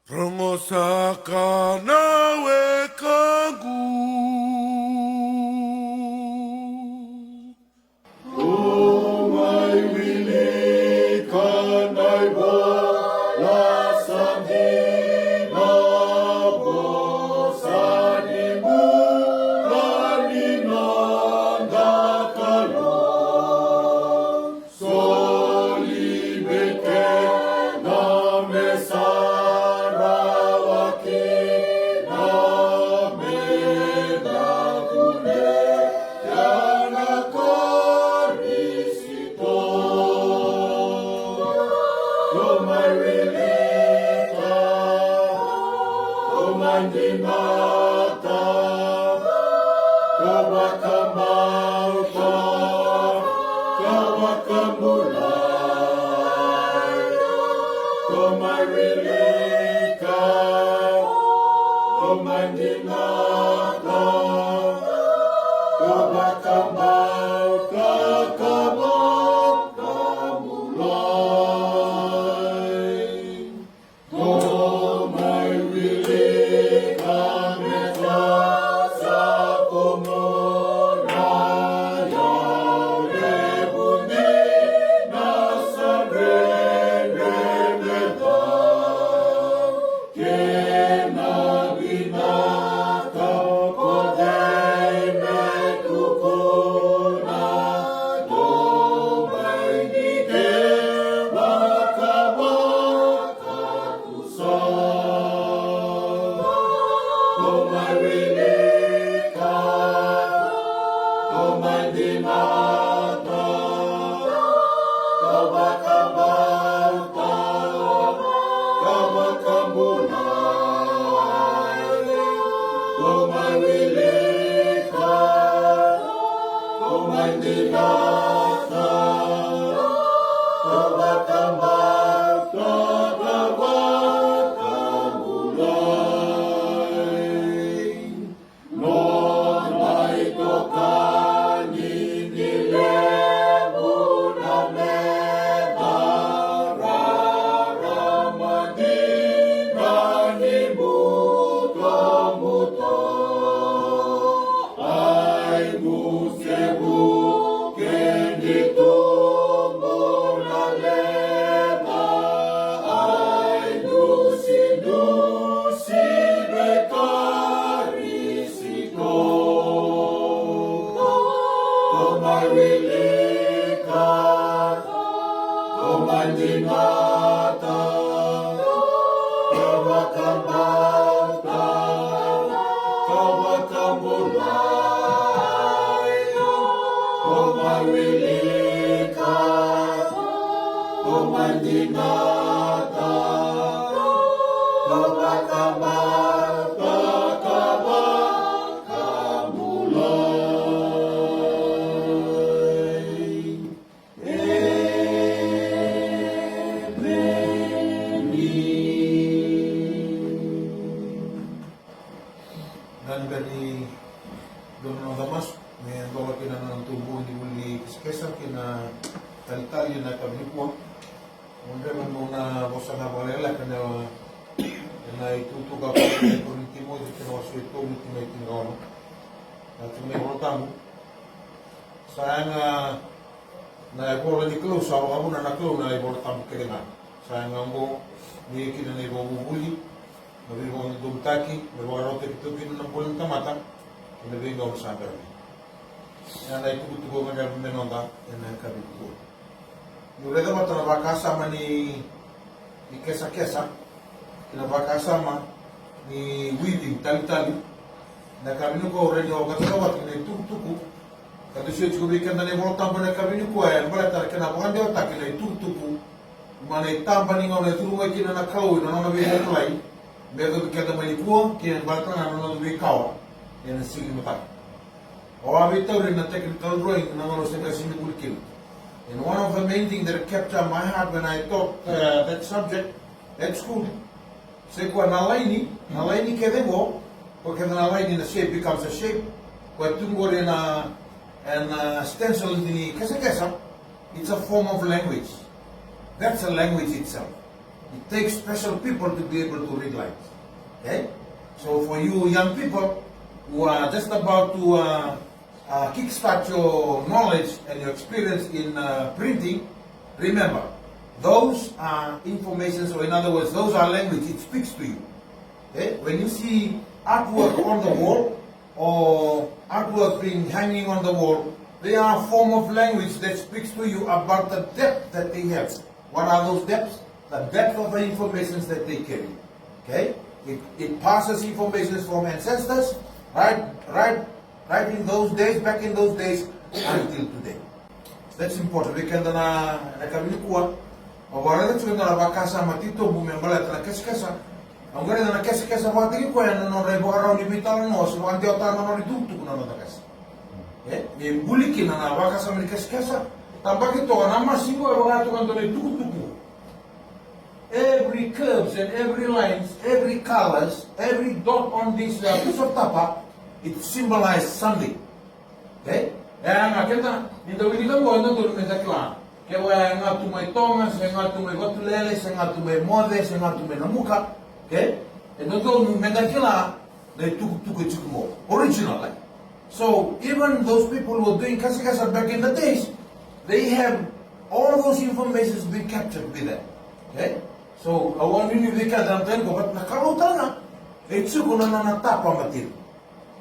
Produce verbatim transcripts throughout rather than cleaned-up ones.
Rogo saka na wekaqu. O mai wilika na ivola sa dina, vosa ni bula ni noda Kalou. Soli vei keda me sara, vaka na me da kunea na Karisito. Ko mai wilika, ko mai dinata, ko vakabauta, ko vakabulai, ko mai wilika, ko mai dinata, ko vakabauta, ko vakabulai. Ko mai wilika me sa komo na yau levu ni na sa rere me da. Kena vinaka ko cei me tukuna, ko mai ni ke vakavaka. Ko mai wilika, ko mai dinata, ko vakabauta, ko vakabulai, ko mai wilika, ko mai dinata, ko vakabauta, ko vakabulai. Nona itokani ni levu na meca, rarama dina ni butobuto. Ai vucevuce ni tubu na leqa, ai dusidusi vei Karisito. Ko mai wilika, ko mai dinata, ko vakabauta, ko vakabulai, ko mai wilika, ko mai dinata, ko vakabauta, ko vakabulai. Emeni. Nani bera ni dua na noda masu me dola kina na noda tubu ni vuli kesakesa kei na talitali ena yakavi nikua. Au gadreva meu na vosa ga vakalekaleka ena itukutuku a Paula vei Timoci, kei na wase e tolu, tikina e tinikaono. Na tikina ni iVolatabu. Sa yaga na ivola ni Kalou, sa vakavuna na Kalou na iVolatabu kece ga. Sa yaga oqo me ia kina na ivakavuvuli, na veivakadodonutaki, me vakarautaki tu kina na bula ni tamata kei na veigauna sa bera mai. Ia na itukutuku au gadreva me noda ena yakavi nikua. Niu raica vata na vakasama ni, ni kesakesa kei na vakasama ni weaving, talitali. Na yakavi nikua au rawa ni vakatara vata na itukutuku ka dusia tiko vei keda na iVolatabu ena yakavi nikua, e baleta na kena vakadewataki na itukutuku mai na itaba ni gauna e curu mai kina na Kalou ena nona veivakabulai me yacovi keda mai nikua, kei na baleta ga na noda veikawa ena siga ni mataka. Au a veitauri ena technical drawing na gauna au se qai sega ni vuli kina. And one of the main thing that captured my heart when I taught, uh, that subject at school, se koya na laini, na laini kece qo, koya kece na laini, na shape becomes a shape, koya tu qori ena, ena stencil ni kesakesa, it's a form of language. That's a language itself. It takes special people to be able to read lines. Okay? So for you young people who are just about to uh, uh, kickstart your knowledge and your experience in uh, printing, remember, those are informations, or in other words, those are language, it speaks to you. Okay? When you see artwork on the wall or artwork being hanging on the wall, they are a form of language that speaks to you about the depth that they have. What are those depths? The depth of the informations that they carry. Okay? It, it passes informations from ancestors, right, right, right in those days, back in those days, until today. That's important. Vei keda na, na ka nikua, au vakaraica tiko na vakasama titobu me baleta na kesakesa. Au qai raica na kesakesa vakataki koya na nodra ivakarau ni veitalanoa se vakadewataka na nodra itukutuku na noda kesa. E, me buli kina na vakasama ni kesakesa. Tabaki toka na masi qo e vaka toka na dua na itukutuku. Every curves and every lines, every colors, every dot on this uh, piece of tapa, it symbolizes something. Okay? E a ga keda ni da wilika qo e dodonu me da kila. Ke o e ga tu mai Toga, se ga tu mai Vatulele, se ga tu mai Moce, se ga tu mai Namuka. Okay? E dodonu me da kila na itukutuku e tiko qo. Original, like. So even those people who were doing kasakasa back in the days, they have all those informations been captured with them. Okay? So au a nuinui vei keda na tani ko, but na Kalou tale ga e tiko na nona tapa matiri.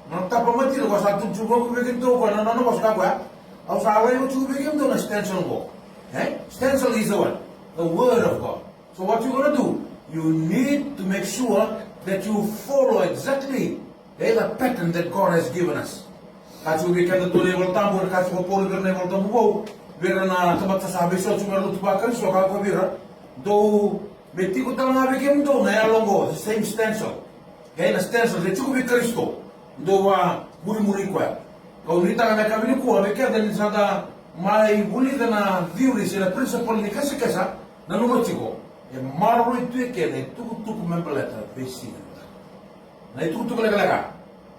Na nona tapa matiri ko sa tukutuku vei kemudou ko na nona vosa ka koya. Au sa lai vatuku vei kemudou na stencil ko. Eh? Stencil is the one, the word of God. So what you gonna do? You need to make sure that you follow exactly, okay, the pattern that God has given us. Ka tiko vei keda tu na iVolatabu, ka tiko Paula vei ira na iVolatabu vou, vei ira na tamata sa veisau tiko mai na lotu vaKarisito, ka kaya vei ira, dou me tiko tale ga vei kemudou na yalo oqo, the same stencil. Okay, na stencil e tiko vei Karisito, dou a murimuri koya. Kau nuitaka na yakavi nikua vei keda ni sa da mai vulica na theory se na principle ni kesakesa, nanuma tiko e maroroi tu e ke na itukutuku me baleta veisiga. Na itukutuku lekaleka.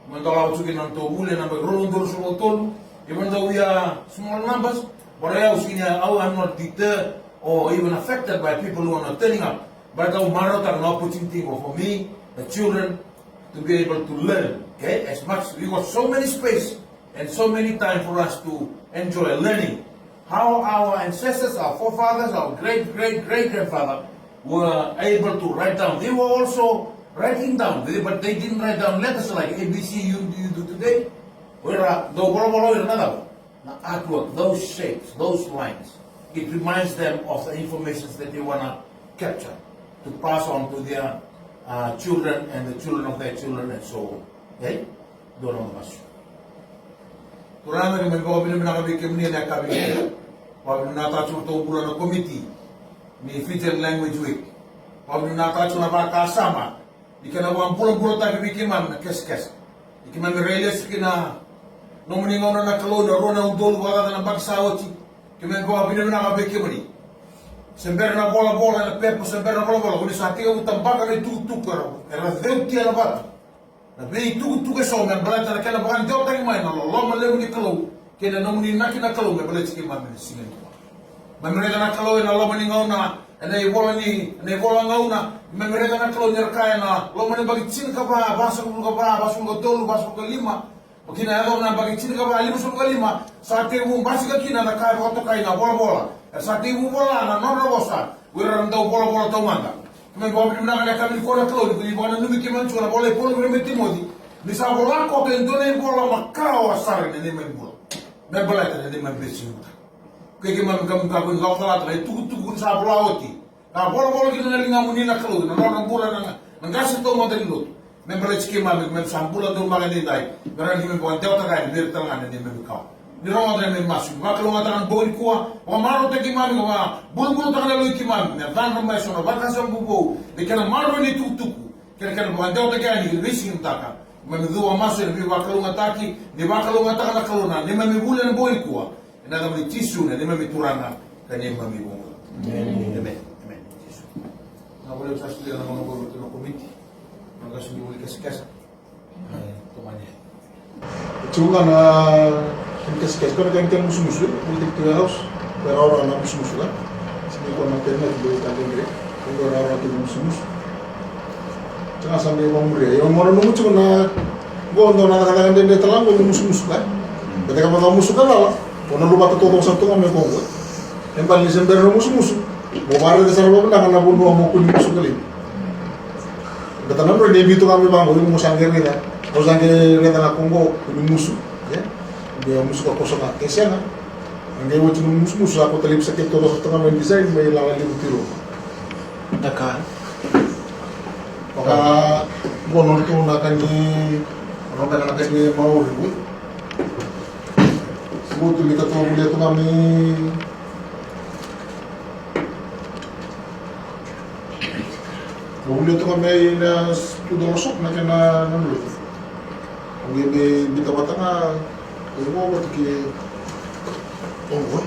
Mo dolava tu kina na nodatou vuli ena yabaki rua na udolu ruasagavulu ka tolu, even though we are small numbers, but I also, you know, I'm not deterred or even affected by people who are not turning up. But au marautaka na opportunity for me, the children, to be able to learn, okay? As much, we got so many space and so many time for us to enjoy learning how our ancestors, our forefathers, our great great great grandfather were able to write down. They were also writing down, they, but they didn't write down letters like A B C you, you do today. Where are the volavola, na artwork, those shapes, those lines. It reminds them of the informations that they want to capture to pass on to their uh, children and the children of their children and so on. Okay? Dua na masu. Turaga, keimami vakavinavinaka vei kemuni ena yakavi nikua. Vakavinavinaka tiko na bula na komiti ni Fijian Language Week. Vakavinavinaka tiko na vakasama ni kena vakabulabulataki vei keimami na kesakesa. Ni keimami rai lesu ki na nomuni gauna na Kalou ena rua na udolu vakacaca na yabaki sa oti. Keimami vakavinavinaka vei kemuni. Se bera na volavola ena pepa, se bera na volavola, ko ni sa tekivu tabaka na itukutuku era, era ceutia na vatu. Na veitukutuku eso me baleta na kena vakadewataki mai na loloma levu ni Kalou kei na nomuni inaki na Kalou me baleti keimami ena siga nikua. Keimami raica na Kalou ena loma ni gauna, ena ivola ni, ena ivola gauna, keimami raica na Kalou ni ra kaya ena loma ni yabaki tinikava, vasagavulu ka va, vasagavulu ka tolu, vasagavulu ka lima, o kina yacova na yabaki tinikava, limasagavulu ka lima, sa tekivu basika kina na ka e vakatokai na volavola. Era sa tekivu vola na nodra vosa o ira na dauvolavola taumada. Keimami vakavinavinaka ena yakavi nikua na Kalou ni ko ni vakananumi keimami tiko na ivola i Paula vei Timoci, ni sa vola koya e dua na ivola makawa sara ena neimami bula me baleta na neimami veisiga. Ke keimami ka, ka ko ni lako calata na itukutuku ko ni sa vola oti, ka volavola kina na ligamuni na Kalou ena nodra bula na, na qase taumada ni lotu. Me baleti keimami, keimami sa bula donumaka edaidai. Me rawa ni keimami vakadewataka yani vei ira tale ga na neimami kawa. Ni rogoca na neimami masu, ni vakalougatataka na bogi nikua, vakamarautaki keimami, ka vakabulabulataka na yaloi keimami me cadra mai eso na vakasama vovou, na kena maroroi na itukutuku kei na kena vakadewataki yani ki na veisiga ni mataka. Keimami cuva masu ena veivakalougatataki, ni vakalougatataka na Kalou na neimami vuli ena bogi nikua. Ena yacamuni Jisu na neimami Turaga ka neimami iVakabula. Emeni. Emeni. Emeni. Jisu. Na vale sa solia na gauna qo vei iratou na komiti, na qasenivuli kesakesa. E, tomani. E tiko ga na kena kesakesa, ko na kena, kena musumusu, e, mo teki tu e house, ko e rawarawa na musumusu ga. Sega ni ko na kena, kena, kena, kena, Ko rawarawa tu na musumusu. Sa ga sa mai vakamuria. Ia, mo na nomu tiko na qo, dua na cakacaka dredre tale ga qo na musumusu, e? Baleta ke vaka musu ka cala, ko na luvata taucoko sara tu ga mai qo, e? E baleta ni se bera na musumusu, mo vakaraica sara vakavinaka na vanua mo kua ni musu ka laivi. Baleta na droi ni biu tu ga mai vaqo, iko mo sa qai raica. Ko sa qai raica ga ko qo, kua ni musu, e? Ni musu ka koso ga, ke sega. Qai oti na musumusu, sa ko talevi sa ke taucoko sara tu ga mai design, mai lala levu tiro. Daka. Vaka, qo nodratou na ka ni, nodratou na ka ni mauri, ui. Sigutu ni ka tu a vulia tu ga mai, a vulia tu ga mai na studio shop na kena na nulu. Au qai mai biuta vata ga, au qai vata ke, au qai.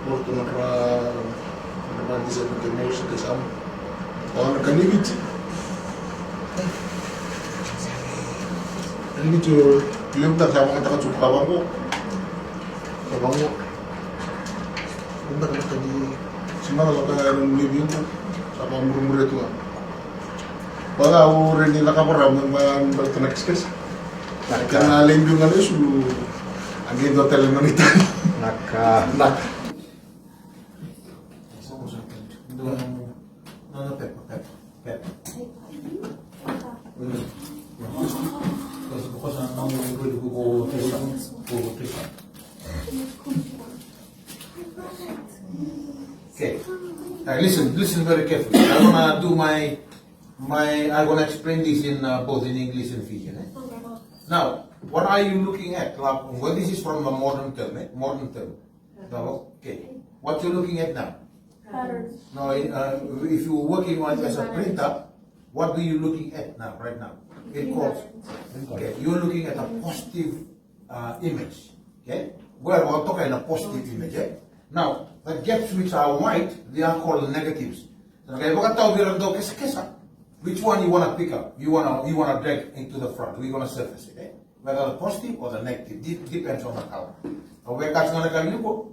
Mo tu na ra, na ra disa na ke mo sa ke sam. Au na ka ni Viti. Ka ni Viti, levu ta sa vaka ta ka tu ka vaqo. Ka vaqo. Levu ta ka ni, sima na ka ni Viti, sa vamurumure tu ga. Vaka au redi na ka vara, ma, ma, ma, ta na kiskis. Naka. Kena lai biu ga na isulu, a qai dua tale na nita. Naka. Naka. Okay. All right, listen, listen very carefully. I wanna do my, my, I wanna explain this in, uh, both in English and Fijian, eh? Now, what are you looking at? Well, this is from a modern term, eh? Modern term. Now, okay. What you looking at now? Patterns. No, uh, if you're working on as a printer, what do you looking at now, right now? It calls. Okay, you're looking at a positive, uh, image. Okay? Well, we're talking a positive image, eh? Now, the gaps which are white, they are called negatives. So, okay, vakatau vei ira na dau kesakesa. Which one you wanna pick up? You wanna, you wanna drag into the front. We're gonna surface it, eh? Whether the positive or the negative, de-, depends on the color. Au via kaya tiko ga na ka levu.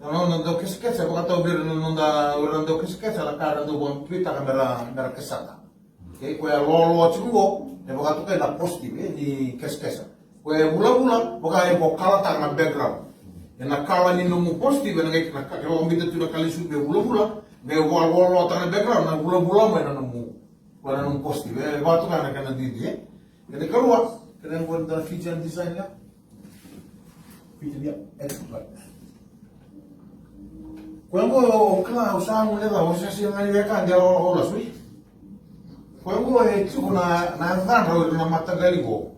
Na noda dau kesakesa, vakatau vei ira na noda, ira na dau kesakesa, na ka era dau vakabibitaka mera, mera kesataka. Okay, koya loaloa tiko qo, e vakatokai na positive, e, ni kesakesa. Koya e vulavula, vaka e vo kalataka na background. E na kala ni nomu positive, e na qai na ka, ke vakabita tu na kala ni sucu me vulavula, me vo loaloataka na background, na vulavula mai na nomu, koya na nomu positive. E vakatokai na kena duidui, e. Kena ikarua, kena ikarua na Fijian design ya. Fijian ya, excellent. Koya qo, o kila, au sa gole cava, au sa sega ga ni veka de au, au lasu. Koya qo e tiko na, na yacadra o ira na mataqali qo.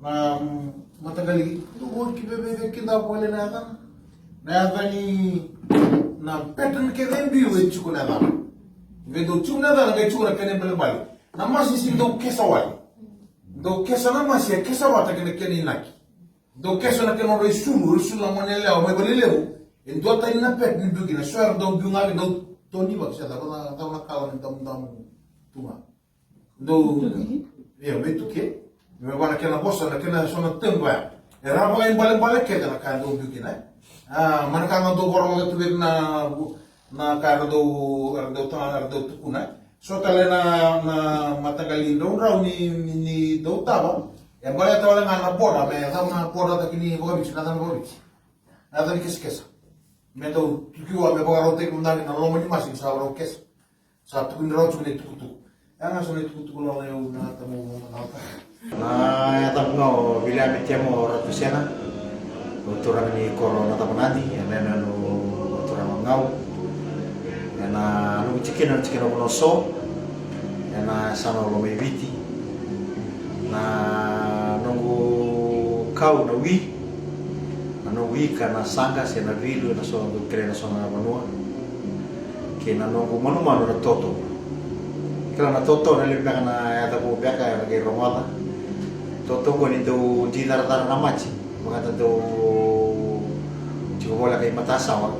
Na, mm, mataqali, qo ki veve kida vale na yacana. Na yaca ni, na pattern kece e biu e tiko na yacana. Vei dau tiko na yacana, qai tiko na kena ibalebale. Na masi si dau kesa wale. Dau kesa na masi, e kesa vata kei na kena inaki. Dau kesa na kena nodra isulu, isulu na gone yalewa mai valelevu. E duatani na pet ni biu kina, so era dau biu ga, dau toni vaka se cava na, cava na kala ni damudamu tu ga. Dau, ia, me tuke. Me vaka na kena vosa, na kena so na tegu ya. E ra vakaibalebale kece na ka e dau biu kina, e. A, ma na ka ga dau vakarorogo tu vei na, na ka era dau, era dau taga, era dau tukuna, e. So tale na, na mataqali draudrau ni, ni, ni dau tava. E baleta wale ga na boda, me cava na boda taki ni vakaviti, na cava na vakaviti. Na cava ni kesakesa. Me dau tukiwa, me vakarautaki mada na loma ni masi, sa vakarau kesa. Sa tukuni rau tiko na itukutuku. E a ga so na itukutuku lala, au na tamau na ota. Na yacaqu ga o Viliame Temo Ratusena. Au turaga ni koro na Tavanadi, e na yanuyanu o turaga o Gau. E na noqu tikina, na tikina o Vonoso. E na yasana o Lomaiviti. Na noqu kau na wi. Na noqu ika na saqa se na vilu, e na so dau kerei na so na vanua. Kei na noqu manumanu na toto. Kila na toto, na levu beka na yaca vou beka era qai rogoca. Toto qo ni dau dicaratara na mati. Vaka da dau tiko voleka i matasawa.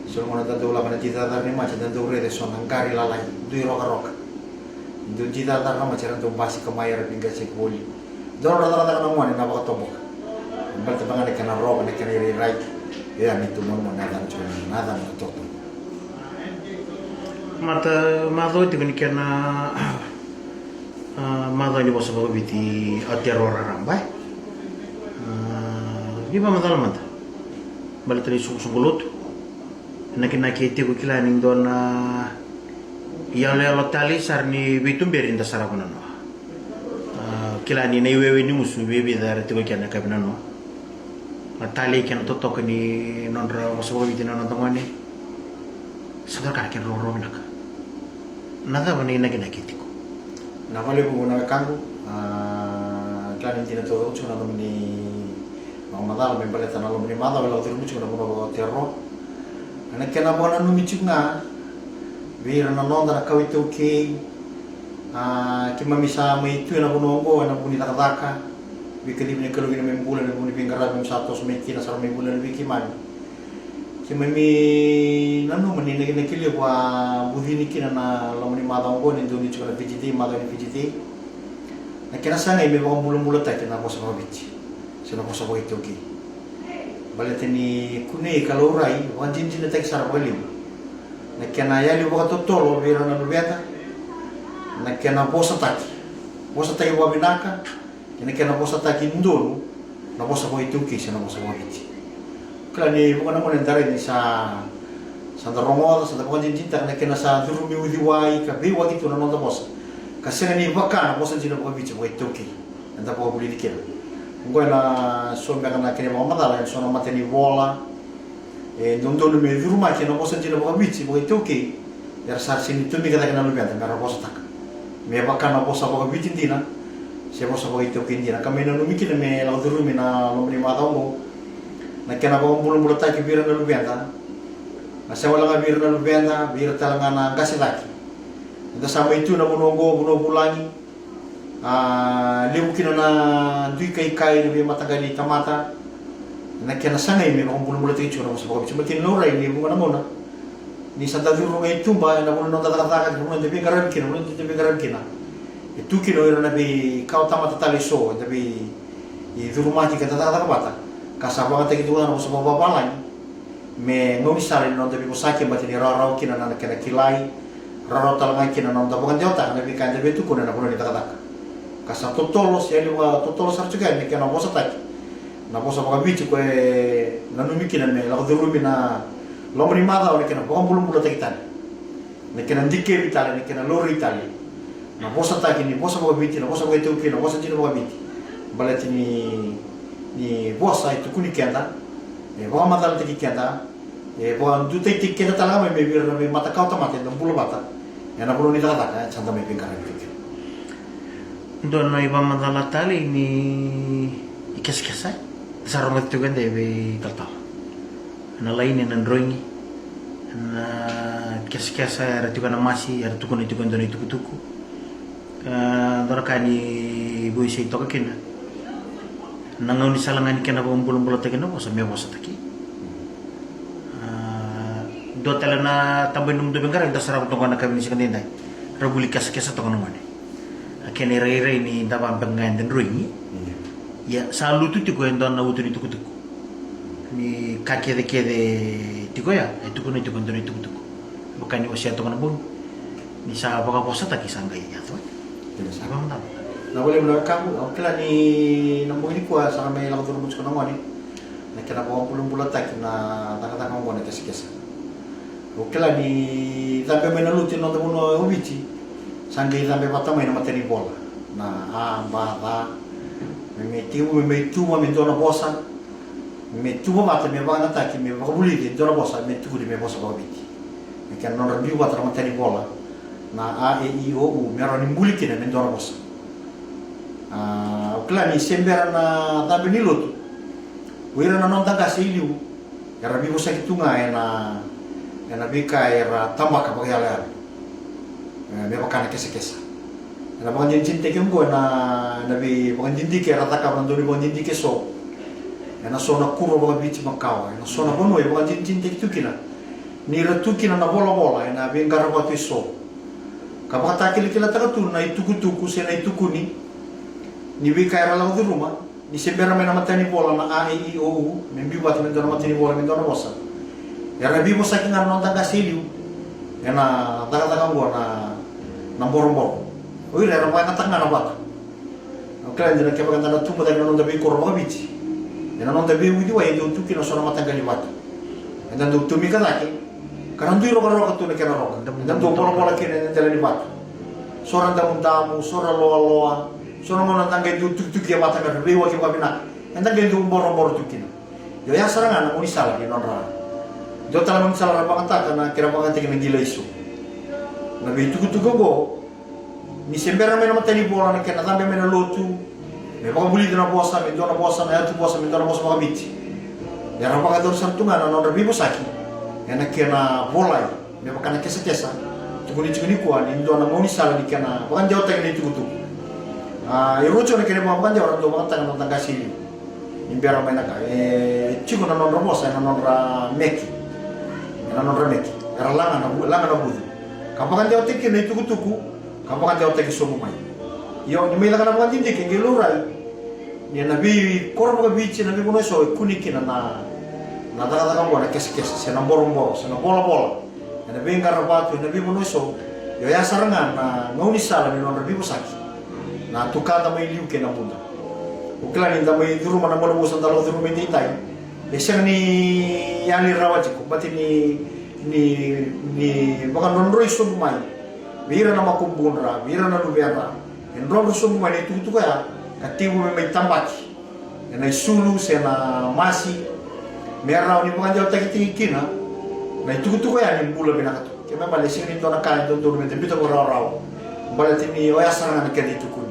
So na gauna da dau lako na dicaratara ni mati, da dau raica so na qari lalai, dui rokaroka. Dau dicaratara na mati, era dau basika mai, era veiqaseki voli. Dau raica na gone na vakatoboka. Baleta beka na kena roka, na kena irairai. Ia ni tu manumanu na yacana tiko, na yacana na toto. Mata macawa tiko ni kena, a, macawa ni vosa vakaviti Aotearoa raraba, e. A, ni vakamacala mada. Baleta ni soqosoqo lotu. Nakinaki e tiko kila ni dua na iyaloyalo talei sara ni veituberi da sarava nanoa. A, kila ni na iwewe ni gusu veivica era tiko kina e kavi nanoa. Na talei kei na totoka ni nodra vosa vakaviti na noda gone. Sa dua na ka na kena rawarawa vinaka. Na cava na inakinaki e tiko? Na vale vuku na wekaqu, a, kila ni dina taucoko tiko na nomuni vakamacala me baleta na loma ni macawa e lako curumi tiko na vanua vakaoteroa. Na kena vakananumi tiko ga vei ira na noda na kawa iTaukei, a, keimami sa mai tu ena vanua oqo ena vuku ni cakacaka, veikacivi ni Kalou kina me bula, ena vuku ni veiqaravi keimami sa toso mai kina, sa ra mai vunau vei keimami. Keimami nanuma ni inakinaki levu a bucini kina na loma ni macawa oqo ni donu tiko na Fiji Day, macawa ni Fiji Day. Na kena sagai me vakabulabulataki na vosa vakaviti se na vosa vakaitaukei. Baleta ni kunei ka laurai vakadinadinataki sara vakalevu na kena yali vakatotolo vei ira na luveda, na kena vosataki, vosataki vakavinaka, kei na kena vosataki donu na vosa vakaitaukei se na vosa vakaviti. Kila ni vuqa na gauna e darai ni sa, sa da rogoca, sa da vakadinadinataka na kena sa curumi uciwai ka veiwaki tu na noda vosa, ka sega ni vaka na vosa dina vakaviti vakaitaukei eda vakavulici kina. Oqo ena so beka na kena vakamacala ena so na matanivola e dodonu me curumaki ena vosa dina vakaviti vakaitaukei. Era sa sega ni tomika cake na luveda me ra vosataka me vaka na vosa vakaviti dina se vosa vakaitaukei dina. Ka mai nanumi kina me lako curumi na loma ni macawa oqo na kena vakabulabulataki vei ira na luveda. Na sega wale ga vei ira na luveda, vei ira tale ga na qase cake. Eda sa mai tu na vanua oqo, vanua vulagi. A, levu kina na dui kaikai, na veimataqali tamata, na kena sagai me vakabulabulataki tiko na vosa vakaviti. Baleta ni laurai ni vuqa na gauna ni sa da curu ga i tuba ena vanua noda cakacaka, na vanua eda veiqaravi kina, vanua eda veiqaravi kina, e tu kina o ira na veikawa tamata tale eso eda vei, e, curumaki ka da cakacaka vata, ka sa vakayagataki tiko ga na vosa vakavavalagi me gaunisala ni noda veivosaki, baleta ni rawarawa kina na kena kilai, rawarawa tale ga kina na noda vakadewataka na veika eda via tukuna ena vanua ni cakacaka. Ka sa totolo, se yali vakatotolo sara tiko yani na kena vosataki na vosa vakaviti, koya e nanumi kina me lako curumi na loma ni macawa na kena vakabulabulataki tale, na kena dikevi tale, na kena laurai tale na vosataki ni vosa vakaviti, na vosa vakaitaukei, na vosa dina vakaviti. Baleta ni, ni vosa e tukuni keda, e vakamacalataki keda, e vakadutaitaki keda tale ga mai me vei ira na veimataqali tamata eda bula vata ena vanua ni cakacaka eda sa da mai veiqaravi tiko kina. Dua na ivakamacala tale ni ikesakesa, e sa rogoci tiko eda e veitalatala. Na laini, na droini, na kesakesa, era tiko ena masi, era tukuna tiko e dua na itukutuku. E, dua na ka ni veiwasei toka kina na gaunisala ga ni kena vakabulabulataki na vosa me vosataki. E, dua tale na tabana ni nomudou veiqaravi da sarava toka na yakavi ni siga daidai, ra vuli kesakesa toka na gone. A kena irairai ni da vabeka ga eda droini. Ia sa lutu tiko e dua na uto ni tukutuku ni ka kecekece tiko ya e tukuna tiko e dua na itukutuku. Vaka ni wasea toka na bogi ni sa vakavosataki sa qai yaco. Sa vakamacalataka. Na valevu na wekaqu, au kila ni na bogi nikua sa mai lako curuma tiko na gone na kena vakabulabulataki na cakacaka oqo na kesakesa. Au kila ni cabe mai na lotu ena noda vanua o Viti, sa qai cabe vata mai na matanivola na A, B, C. Me, me tekivu, me, me tuva me dua na vosa, me tuva vata, me vakayagataki, me vakavulici e dua na vosa, me tukuni me vosa vakaviti. Me kena nodra biu vata na matanivola na A, E, I, O, U, me rawa ni buli kina me dua na vosa. A, au kila ni se bera na cabe ni lotu, o ira na noda qase e liu era veivosaki tu ga ena, ena veika era tabaka vakayaloyalo. E, me vaka na kesakesa. Ena vakadinadinataki oqo ena, ena veivakadidike era cakava na dau ni vakadidike eso ena so na kuro vakaviti makawa, ena so na vanua e vakadinadinataki tu kina ni ra tu kina na volavola ena veiqaravatu eso. Ka vakatakilakilataka tu na itukutuku se na itukuni ni veika era lako curuma. Ni se bera mai na matanivola na A, E, I, O, U, me biu vata me dua na matanivola, me dua na vosa, era veivosaki ga na noda qase e liu. Ena cakacaka oqo na, na boroboro. O ira era vakayagataka ga na vatu. Au kila dina kevaka eda na tubu cake na noda veikoro vakaviti, ena noda veiuciwai e dau tu kina so na mataqali vatu. Eda dau tomika cake ka ra dui rokaroka tu na kena roka. Eda dau volavola kina ena dela ni vatu. So ra damudamu, so ra loaloa, so na gauna da qai dau tukituki e vata me ra veiwaki vakavinaka. Eda qai dau boroboro tu kina. Io, oya sara ga na gaunisala ni nodra. Dua tale na gaunisala ra vakayagataka na kena vakayagataki na qilaiso. Na veitukutuku oqo, ni se bera mai na matanivola na kena cabe mai na lotu, me vakavulici na vosa, me dua na vosa na yatu vosa, me dua na vosa vakaviti. Era vakayacora sara tu ga na nodra veivosaki ena kena volai, me vaka na kesakesa. Tukuni tiko nikua ni dua na gaunisala ni kena vakadewataki na itukutuku. A, e rua tiko na kena ivakavakadewa era dau vakayagataka na noda qase i liu. Ni bera mai na ka e tiko na nodra vosa ena nodra meke. Ena nodra meke era laga na vu-, laga na vucu ka vakadewataki kina na itukutuku, ka vakadewataki sobu mai. Io, ni mai caka na vakadidike e qai laurai ni ena veikoro vakaviti, ena veivanua eso e kune kina na, na cakacaka oqo na kesakesa, se na boroboro, se na volavola. Ena veiqara vatu, ena veivanua eso. Io, oya sara ga na gaunisala ni nodra veivosaki na tukada mai liu kei na buda. O kila ni da mai curuma na malumu sa da lako curuma edaidai, e sega ni yali rawa tiko, baleta ni, ni, ni vakadrodroi sobu mai vei ira na makubudra, vei ira na luvedra. E drodro sobu mai na itukutuku oya ka tekivu me mai tabaki ena isulu se na masi, me rawa ni vakadewataki tiko kina na itukutuku oya ni bula vinaka tu. Kena ibalebale e sega ni dua na ka e dodonu me da biuta vakarawarawa, baleta ni oya sara ga na keda itukuni.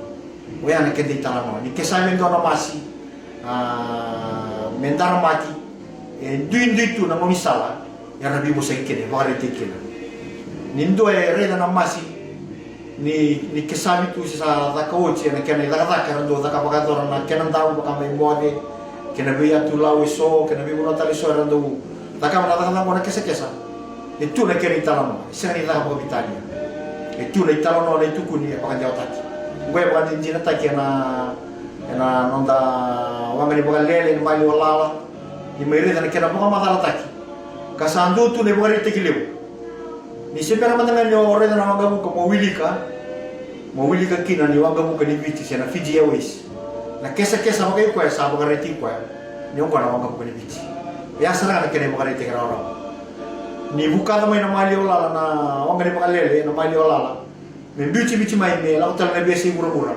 Oya na keda italanoa. Ni kesavi e dua na masi, a, me daramaki, e duidui tu na gaunisala era veivosaki kina, e vakaraitaki kina. Ni dua e raica na masi ni, ni kesavi tu se sa caka oti ena kena icakacaka era dau caka, vakayacora na kena dau vaka mai moce, kei na veiyatu Lau eso, kei na veivanua tale eso era dau cakava na cakacaka oqo na kesakesa. E tu na kena italanoa, e sega ni caka vakavitania. E tu na italanoa, na itukuni e vakadewataki. Oqo e vakadinadinataki ena, ena noda waqa ni vakalele, ena maliwa lala. Ni mai raica na kena vakamacalataki ka sa dua tu na ivakaraitaki levu. Ni se bera mada ga ni o raica na waqavuka mo wilika, mo wilika kina ni waqavuka ni Viti se na Fiji Airways. Na kesakesa vakai koya sa vakaraitaki koya ni oqo na waqavuka ni Viti. Oya sara ga na kena ivakaraitaki rawarawa. Ni vukaca mai na maliwa lala, na waqa ni vakalele, na maliwa lala, me biuti Viti mai me lako tale na veiyasai vuravura,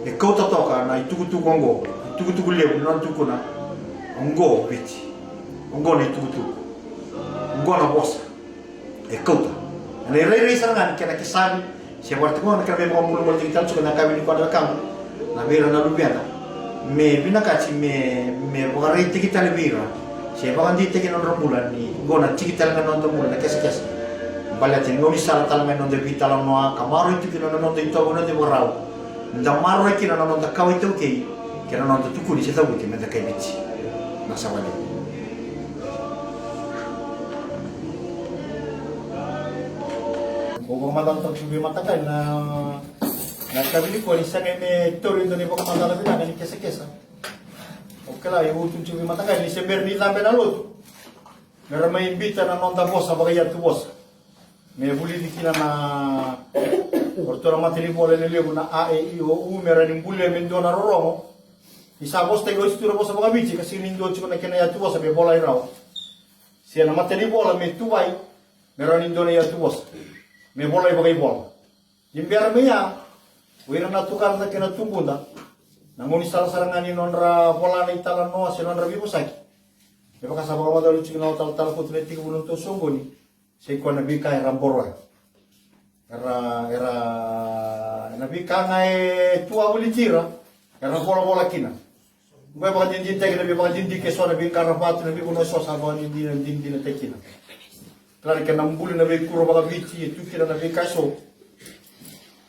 e kauta toka na itukutuku oqo, itukutuku levu, na nona tukuna oqo Viti. Oqo na itukutuku, oqo na vosa. E kauta. Ena irairai sara ga ni kena kesavi se vakaraitaki, na kena veivakabulabulataki tale tiko na yakavi nikua na wekaqu, na vei ira na luveda, me vinakati me, me vakaraitaki tale vei ira se vakadeitaki na nodra bula ni oqo na tiki tale ga na noda bula na kesakesa. Baleta ni gaunisala tale ga ni noda veitalanoa ka maroroi tiko na noda itovo, na noda ivakarau. Da maroroi kina na noda kawa iTaukei kei na noda tukuni se cavuti me da kai Viti. Na savali. Au vakamacala tiko vei mataqali na, na yakavi nikua ni sega me tauri e dua na ivakamacala vinaka ni kesakesa. Au kila, au tukuna tiko vei mataqali ni se bera ni cabe na lotu, me ra mai biuta na noda vosa vakaiyatuvosa me vulici kina na, o ratou na matanivola lelevu na A E I O U, me rawa ni bulia me dua na rorogo. Ni sa vosataki oti tu na vosa vakaviti ka sega ni dua tiko na kena iyatuvosa me volai rawa, se na matanivola me tuvai me rawa ni dua na iyatuvosa me volai vakaivola. Ni bera mai ya, o ira na tukada kei na tubuda, na gaunisala sara ga ni nodra vola na italanoa se nodra veivosaki, me vaka sa vakamacala tiko na talatala Kotu na itekivu ni nodatou soqoni. Sa i koya na veika era boroya. Era, era, na veika ga e tu wavoliti ira, era volavola kina. Oqo e vakadinadinataki na veivakadidike eso, na veiqara vatu, na veivanua eso sa vakadinadinataki kina. Kila na kena buli na veikuro vakaviti e tu kina na veika eso.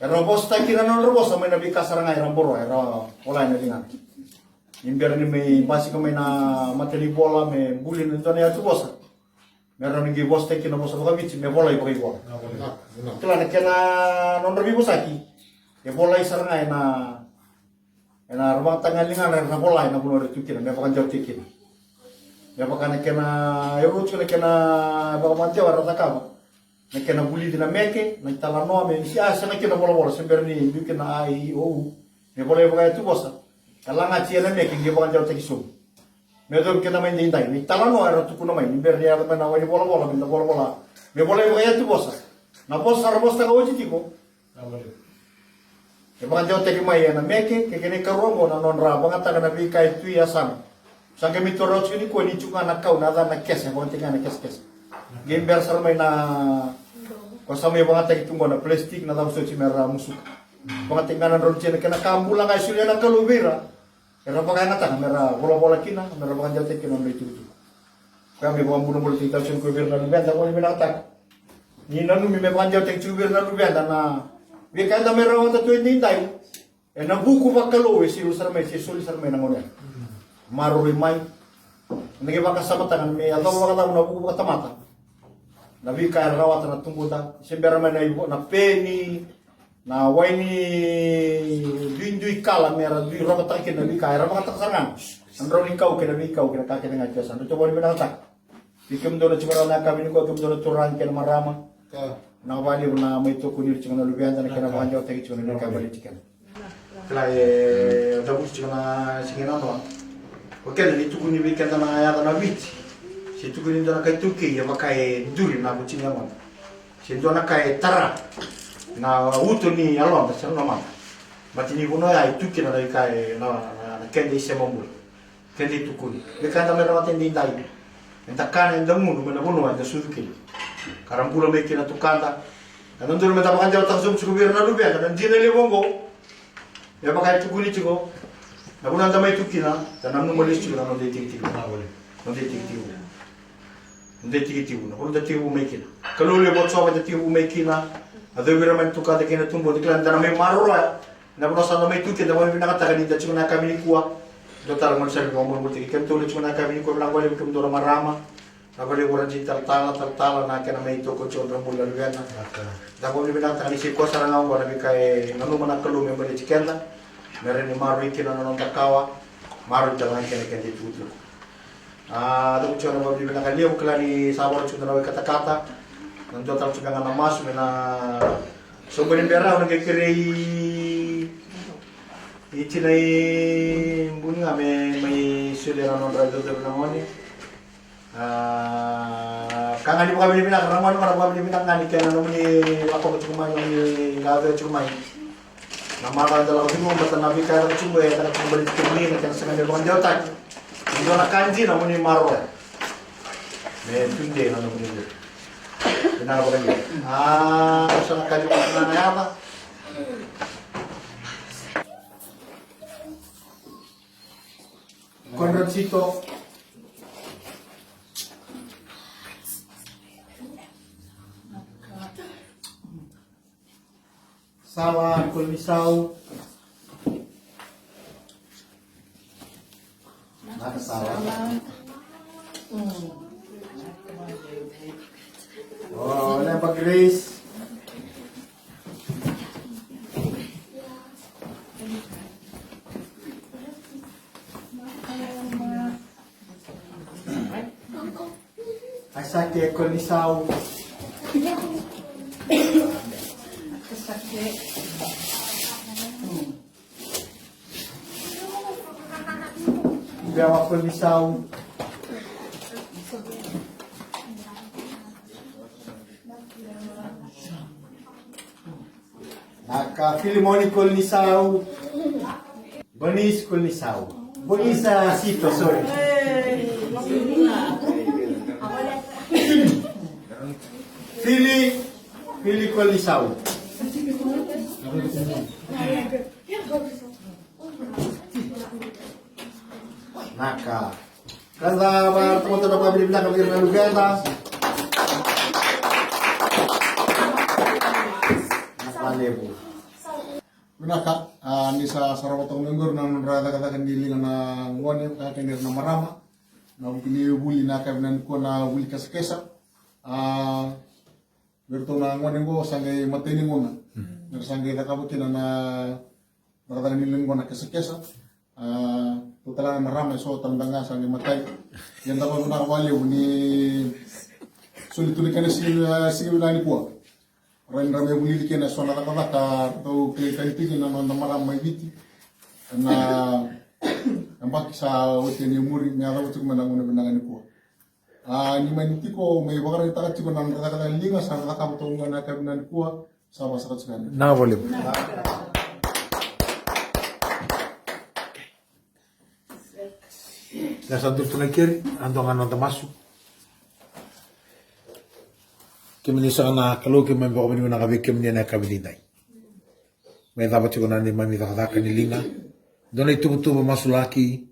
Era vosataki kina na nodra vosa mai na veika sara ga era boroya, era vola ena ligana. Ni bera ni mai basika mai na matanivola me buli na dua na iyatuvosa, me rawa ni qai vosataki na vosa vakaviti me volai vakaivola. Kila na kena nodra veivosaki e volai sara ga ena, ena ra vakataka ga ligana, era na vola ena vanua era tu kina me vakadewataki kina. Me vaka na kena, e rua tiko na kena vakamadewa era cakava. na kena vulici na meke, na italanoa, me ni se a sega kina na volavola se bera ni biu kina a i o u. Me volai vakayatuvosa ka lagati ena meke qai vakadewataki sobu. Me yacovi keda mai daidai na italanoa era tukuna mai ni bera ni yaco mai na wai ni volavola me da volavola. Me volai vakayatuvosa na vosa ra vosataka oti tiko. E vakadewataki mai ena meke, kei kena ikarua oqo na nodra vagataka na veika e tu e yasana. Sa qai mai taura oti nikua ni tu ga na kau na yaca na kese, e vakataki ga na kesakesa. Qai bera sara mai na ko sa mai vagataki tu qo na plastic na cava soti me ra musuka. Vakataki ga na drau ni tina kena ka bula ga e solia na Kalou vei ira. Era vakayagataka me ra volavola kina, me ra vakadewataki kina na nodra itukutuku. Koya me vakabulabulataki tale tiko vei ira na luveda, vakavinakataka. Ni nanumi me vakadewataki tiko vei ira na luveda na veika eda mai rawata tu e daidai. Ena vuku vakalou e selu sara mai, se soli sara mai na gauna ya. Maroroi mai. Ena qai vakasamataka me yacova vakacava na vuku vakatamata. Na veika era rawata na tubuda, se bera mai na ivo, na peni, na wai ni duidui kala me ra dui rokataka kina na veika era vakataka sara ga na drau ni kau kei na veikau kei na ka kece ga e tu e yasana. Drau tovoni vinakataka. Vei kemudou na tiko rawa na yakavi nikua, kemudou na turaga kei na marama. Vinaka vakalevu na mai tokoni ira tiko na luveda, na kena vakadewataki tiko na veika e baleti keda. Kila e cavuti tiko na siga nanoa. O keda ni tukuni vei keda na yaca na Viti, se tukuni dua na kai taukei e vaka e duri na vuti ni yagona. Se dua na ka e tara na uto ni yaloda se na lomada. Baleta ni vanua ya e tu kina na veika e na, na, na keda isema bula. Keda itukuni. Veika eda mai rawata e daidai. Eda kana, eda gunu mai na vanua eda sucu kina. Ka ra bula mai kina na tukada. Eda dodonu meda vakadewataka sobu tiko vei ira na luveda na dina levu oqo. Me vaka e tukuni tiko na vanua eda mai tu kina, da nanuma lesu tiko na noda itikotiko. Noda itikotiko. Noda itikotiko, na vanua da tekivu mai kina. Kalou levu o Jiova da tekivu mai kina. A yacovi ira mai na tukada kei na tubuda, kila ni da na mai maroroya na vanua sa da mai tu kina. Da vakavinavinakataka ni da tiko na yakavi nikua. Dua tale gone sa ni vakabulabulataki kemudou na tiko na yakavi nikua, vinaka vakalevu kemudou na marama. Na vakalevu Rajin, talatala, talatala, na kena mai tokoni tiko na bula na luveda. Da vakavinavinakataka ni se koya sara ga oqo na veika e nanuma na Kalou me baleti keda. Me rawa ni maroroi kina na noda kawa. Maroroi tale ga kina keda itukutuku. A, dou tiko na vakavinavinaka levu, kila ni sa vara tiko na wai katakata. Na dua tale tiko ga na masu me na soqoni bera, au na qai kerei i tina i Buni ga me mai solia na nodra icocovi na gone. A, ka ga ni vakavinavinaka, na gone ga na vakavinavinaka ga ni kena nomuni lakova tiko mai, nomuni lave tiko mai. Na macawa eda lako tiko, baleta na veika e lako tiko e, e lako tiko baleti kemuni, na kena sega ni vakadewataki. Ni dua na ka dina mo ni maroroya. Me tudei na nomuni bula. Vinaka vakalevu. A, sa na ka dina na yaca. Conrad Sito. Sala Kolonisau. Naka Sala. O Leba Grace. Aisake Kolonisau. Bewa Kolonisau. Naka Filimoni Kolonisau. Bonis Kolonisau. Bonis, a, Sito, sorry. Fili, Fili Kolonisau. Naka. Ka da vakatamata na vakavinavinaka vei ira na luveda. Vinaka vakalevu. Vinaka, a, ni sa sarava toka mai qori na nodra cakacaka ni liga na gone, ka kei ira na marama. Na vuku ni vuli na ka vinaka nikua na vuli kesakesa. A, vei iratou na gone qo sa qai matai ni gauna. Era sa qai cakava kina na cakacaka ni liga qo na kesakesa. A, tou tale na marama eso tale da ga sa qai matai. Ia da vakavinavinaka vakalevu ni soli tu na kena siga, siga vinaka nikua. Rawa ni ra mai vulici kina eso na cakacaka ratou kilai tani tiko na noda marama mai Viti ena yabaki sa oti yani e muri me yacova tiko mai na gauna vinaka nikua. A, ni mani tiko mai vakaraitaka tiko na nodra cakacaka ni liga sa ra cakava toka qo ena yakavi nikua. Sa vakasaka tiko yani. Na vale. Na sa duru tu na keri, a dua ga na noda masu. Kemuni saka na Kalou, keimami vakavinavinaka vei kemuni ena yakavi nidai. Mai cava tiko na neimami cakacaka ni liga. Dua na ituvatuva masulaki,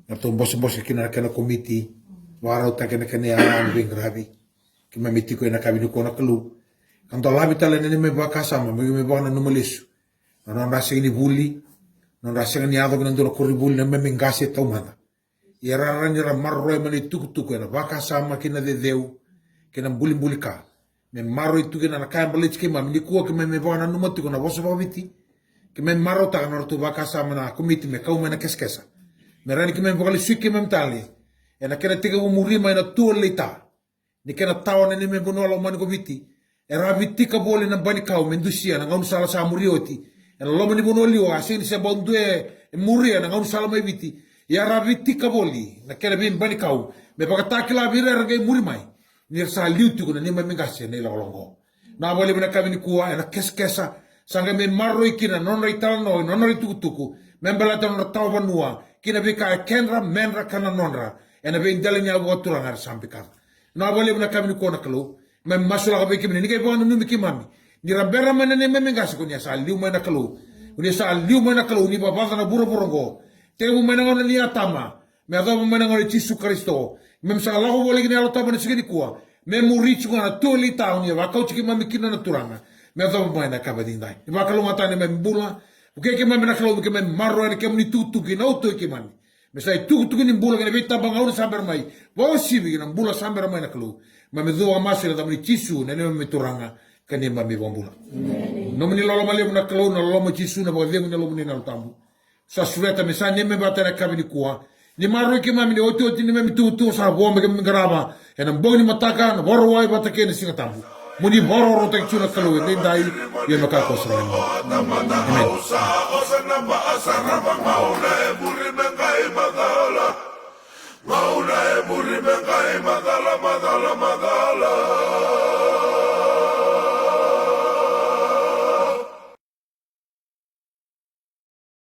na tou bosebose kina na kena komiti, vakarautaki ena kena iyaya ni veiqaravi. Keimami tiko ena yakavi nikua na Kalou. Ka dolavi tale na neimami vakasama, me keimami vakananuma lesu na nodra sega ni vuli, nodra sega ni yaco ki na dua na koronivuli na neimami qase taumada. Ia ra rawa ni ra maroroya mai na itukutuku ena vakasama kei na ceceu kei na bulibuli ka. Me maroroi tu kina na ka e baleti keimami nikua, keimami vakananuma tiko na vosa vakaviti. Keimami marautaka na nodratou vakasama na komiti me kau mai na kesakesa. Me rawa ni keimami vakalesui keimami tale ena kena tekivu muri mai na tua leita. Ni kena tawa na neimami vanua lomani ko Viti, era a vitika voli na banikau me dusia na gaunisala sa muri oti. Ena loma ni vanua liwa, a sega ni se bau dua e muria na gaunisala mai Viti. Ia ra a vitika voli na kena veibanikau me vakatakila vei ira era qai muri mai, ni ra sa liu tiko na neimami qase ena ilakolako oqo. Na vakalevu na yakavi nikua ena kesakesa sa qai mai maroroi kina na nodra italanoa, na nodra itukutuku me baleta na nodra tawa vanua kei na veika e kedra, medra ka na nodra ena veidela ni yavu vakaturaga era sa bikata. Na vakalevu na yakavi nikua na Kalou, me masulaka vei kemuni ni qai vakananumi keimami ni ra bera mai na neimami qase, ko ni a sa liu mai na Kalou. Ko ni a sa liu mai na Kalou, ni vavaca na vuravura oqo. Tekivu mai na gauna ni Atama me yacova mai na gauna i Jisu Karisito. Keimami sa lako voli ki na Yalo Tabu ena siga nikua me muri tiko ga na tua leita, ni a vakauti keimami kina na Turaga. Me yacova mai na yakavi nidai, ni vakalougatataka na neimami bula. Vukei keimami na Kalou, me keimami maroroya na kemuni itukutuku ena uto i keimami. Me sa itukutuku ni bula kei na veitabagauna sa bera mai, vakauasivi kei na bula sa bera mai na Kalou. Keimami cuva vakamasu ena yacamuni Jisu na neimami Turaga ka neimami iVakabula. Nomuni loloma levu na Kalou, na loloma i Jisu, na vakacegu ni Yalomuni na Yalo Tabu. Sa sureta me sa neimami vata ena yakavi nikua. Ni maroroi keimami ena iotioti ni neimami itukutuku sa vo me keimami qarava ena bogi ni mataka, na Vakarauwai vata kei na Sigatabu. Mo ni vakarokorokotaki tu na Kalou edaidai, io me kakua sara ga. Emeni.